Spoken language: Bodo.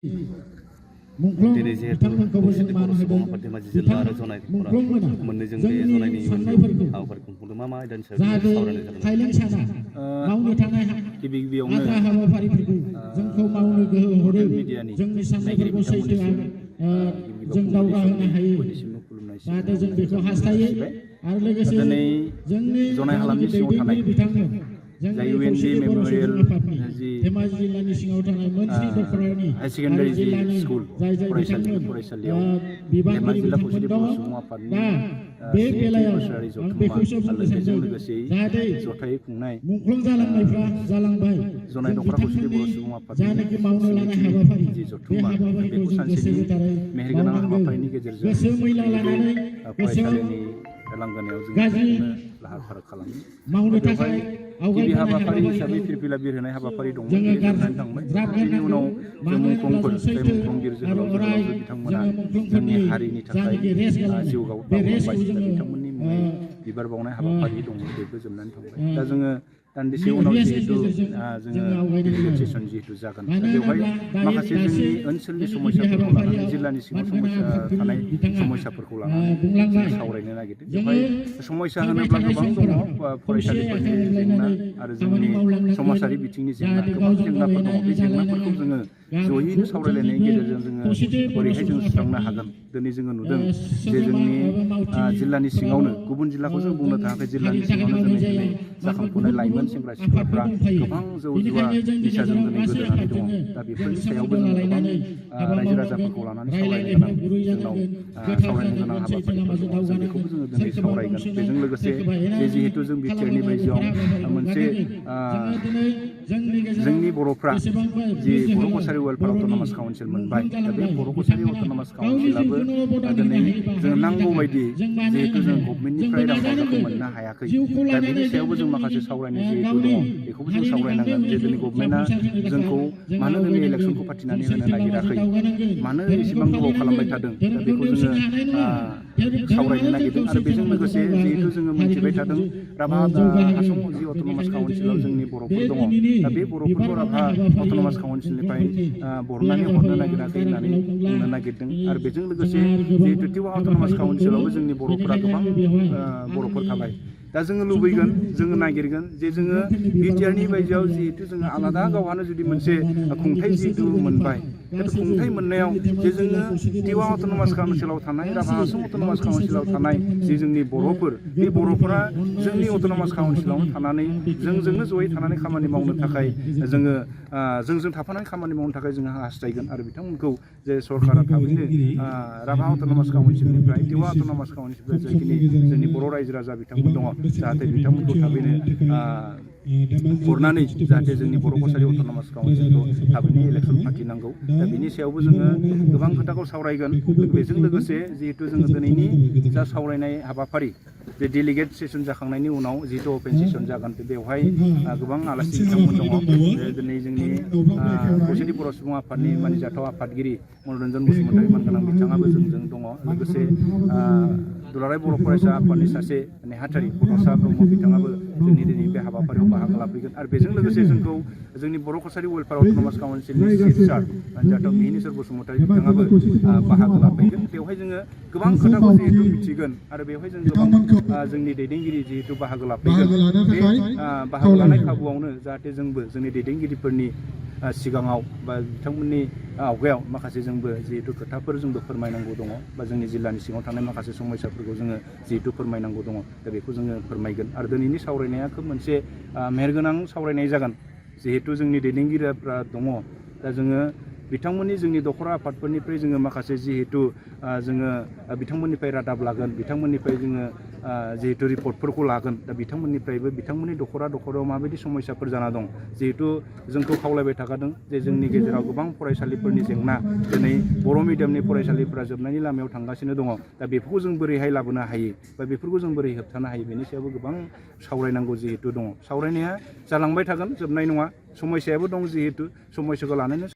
दिनै जिहेतु खौसेथि बर' सुबुं आफाद धेमाजि जिल्ला आरो जनाय दख'रा मोननैजों बे जनायनि हाबाफारिखौ खुंदों। मा आयदानि सायाव सावरायनाय जागोन? गिबि गिबियावनो मिडियानि नायगिरि बिथांमोननिसिम बयनिसिमबो खुलुमनाय दिनै जनाय हालामनि सिङाव थानाय जाय UND मेम'रियेल जि हाई सेकेन्डारि जि स्कुल फरायसालियाव धेमाजि जिल्ला खौसेथि बर' सुबुं आफादनि बोसोरारि जथुम्मा आरो बेजों लोगोसे जथायै खुंनाय जनाय दख'रा खौसेथि बर' सुबुं आफादनि जि जथुम्मा बेखौ सानसेनि मेहेरगोनां हाबाफारिनि गेजेरजों फरायसालिनि लांगोनायाव जों लाहार फाहार खालामो। बेवहाय गिबि हाबाफारि हिसाबै फिरफिला बिरहोनाय हाबाफारि दंमोन, बे जोबनानै थांबाय। बेनि उनाव जों मुंख्लंफोर जाय मुंख्लंगिरि जोहोलावजो बिथांमोना जोंनि हारिनि थाखाय जिउ बावलांबाय, दा बिथांमोननि मुङै बिबार बावनाय हाबाफारि दंमोन, बेबो जोबनानै थांबाय। दा जोङो दान्दिसे उनाव जिहेतु जोङो डेलिगेट सेसन जिहेतु जागोन, बेवहाय माखासे जोंनि ओनसोलनि समस्याफोरखौ लानानै जिल्लानि सिङाव थानाय समस्याफोरखौ लानानै जों सावरायनो नागिरदों। बेवहाय समस्या होनोब्ला गोबां दङ, फरायसालिफोरनि जेंना आरो जोंनि समाजारि बिथिंनि जेंना, गोबां जेंनाफोर दङ। बे जेंनाफोरखौ जोङो जयैनो सावरायलायनायनि गेजेरजों जोङो बोरैहाय जों सुस्रांनो हागोन। दिनै जोङो नुदों जे जोंनि जिल्लानि सिङावनो, गुबुन जिल्लाखौ जों बुंनो थाङाखै, जिल्लानि सिङावनो दिनै जाखांफुनाय लाइमोन सेंग्रा सिख्लाफ्रा गोबां जौ जुवा निसाजों दिनै गोदोनानै दङ। दा बेफोरनि सायावबो जों गोबां रायजो राजाफोरखौ लानानै सावरायनो गोनां हाबाफारिफोर दङ। जों बेखौबो जोङो दिनै सावरायगोन। बेजों लोगोसे जिहेतु जों बिटिआरनि बायजोआव मोनसे जोंनि बर'फ्रा जि बर' कसारि वेलफेयार अट'नमास काउन्सिल मोनबाय, दा बे बर' कसारि अट'नमास काउन्सिलाबो दिनै जों नांगौ बायदि जिहेतु जों गभमेन्टनिफ्राय रां रुफाखौ मोननो हायाखै। दा बेनि सायावबो जों माखासे सावरायनो जिहेतु दङ, बेखौबो जों सावरायनांगोन जे दिनै गभमेन्टआ जोंखौ मानो दिनै इलेक्सनखौ फाथिनानै होनो नागिराखै, मानो एसेबां गोबाव खालामबाय थादों। दा बेखौ जोङो सावरायनो नागिरदों। आरो बेजों लोगोसे जिहेतु जोङो मिथिबाय थादों राभा आसाम जि अट'नमास काउन्सिलाव जोंनि बर'फोर दङ, दा बे बर'फोरखौ राभा अट'नमास काउन्सिलनिफ्राय बरनानै हरनो नागिराखै होननानै बुंनो नागिरदों। आरो बेजों लोगोसे जिहेतु टिवा अट'नमास काउन्सिलावबो जोंनि बर'फोरा गोबां बर'फोर थाबाय। दा जोङो लुबैगोन, जोङो नागिरगोन जे जोङो बिटिआरनि बायजोआव जिहेतु जोङो आलादा गावहानो जुदि मोनसे खुंथाइ जिहेतु मोनबाय, दा बे खुंथाइ मोननायाव जे जोङो टिवा अट'नमास काउन्सिलाव थानाय, राभा आसाम अट'नमास काउन्सिलाव थानाय जि जोंनि बर'फोर, बे बर'फोरा जोंनि अट'नमास काउन्सिलावनो थानानै जोंजोंनो जयै थानानै खामानि मावनो थाखाय जोङो जोंजों थाफानानै खामानि मावनो थाखाय जोङो हास्थायगोन। आरो बिथांमोनखौ जे सरकारा थाबैनो राभा अट'नमास काउन्सिलनिफ्राय, टिवा अट'नमास काउन्सिलनिफ्राय जायखिनि जोंनि बर' रायजो राजा बिथांमोन दङ, जाहाथे बिथांमोनखौ थाबैनो हरनानै जाहाथे जोंनि बर' कसारि अट'नमास काउन्सिलखौ थाबैनो इलेक्सन फाथिनांगौ। दा बिनि सायावबो जोङो गोबां खोथाखौ सावरायगोन। बेजों लोगोसे जिहेतु जोङो दिनैनि जा सावरायनाय हाबाफारि, जे डेलिगेट सेसन जाखांनायनि उनाव जिहेतु अपेन सेसन जागोन, बेवहाय गोबां आलासि बिथांमोन दङ। दिनै जोंनि खौसेथि बर' सुबुं आफादनि मानिजाथाव आफादगिरि मनरन्जन बसुमतारी मानगोनां बिथाङाबो जोंजों दङ। लोगोसे दुलाराय बर' फरायसा आफादनि सासे नेहाथारि बड'सा ब्रह्म बिथाङाबो जोंनि दिनै बे हाबाफारियाव बाहागो लाफैगोन। आरो बेजों लोगोसे जोंखौ जोंनि बर' कसारि वेलफेयार अट'नमास काउन्सिलनि चिफ सार मानजाथाव मिहिनीश्वर बसुमतारी बिथाङाबो बाहागो लाफैगोन। बेवहाय जोङो गोबां खोथाखौ जिहेतु मिथिगोन, आरो बेवहाय जों गोबां जोंनि दैदेनगिरि जिहेतु बाहागो लाफैगोन। बे बाहागो लानाय खाबुआवनो जाहाथे जोंबो जोंनि दैदेनगिरिफोरनि सिगाङाव बा बिथांमोननि आवगायाव माखासे जोंबो जिहेतु खोथाफोर जोंबो फोरमायनांगौ दङ, बा जोंनि जिल्लानि सिङाव थानाय माखासे समस्याफोरखौ जोङो जिहेतु फोरमायनांगौ दङ। दा बेखौ जोङो फोरमायगोन। आरो दिनैनि सावरायनाया खोब मोनसे मेहेरगोनां सावरायनाय जागोन। जिहेतु जोंनि दैदेनगिरिफ्रा दङ, दा जोङो बिथांमोननि जोंनि दख'रा आफादफोरनिफ्राय जोङो माखासे जिहेतु जोङो बिथांमोननिफ्राय रादाब लागोन, बिथांमोननिफ्राय जोङो जिहेतु रिपर्टफोरखौ लागोन। दा बिथांमोननिफ्रायबो बिथांमोननि दख'रायाव माबायदि समस्याफोर जाना दं, जिहेतु जोंखौ खावलायबाय थाखादों जे जोंनि गेजेराव गोबां फरायसालिफोरनि जेंना, दिनै बर' मिडियामनि फरायसालिफोरा जोबनायनि लामायाव थांगासिनो दङ। दा बेफोरखौ जों बोरैहाय लाबोनो हायो, बा बेफोरखौ जों बोरै होबथानो हायो, बेनि सायावबो गोबां सावरायनांगौ जिहेतु दङ। सावरायनाया जालांबाय थागोन, जोबनाय नङा। समस्यायाबो दं, जिहेतु समस्याखौ लानानै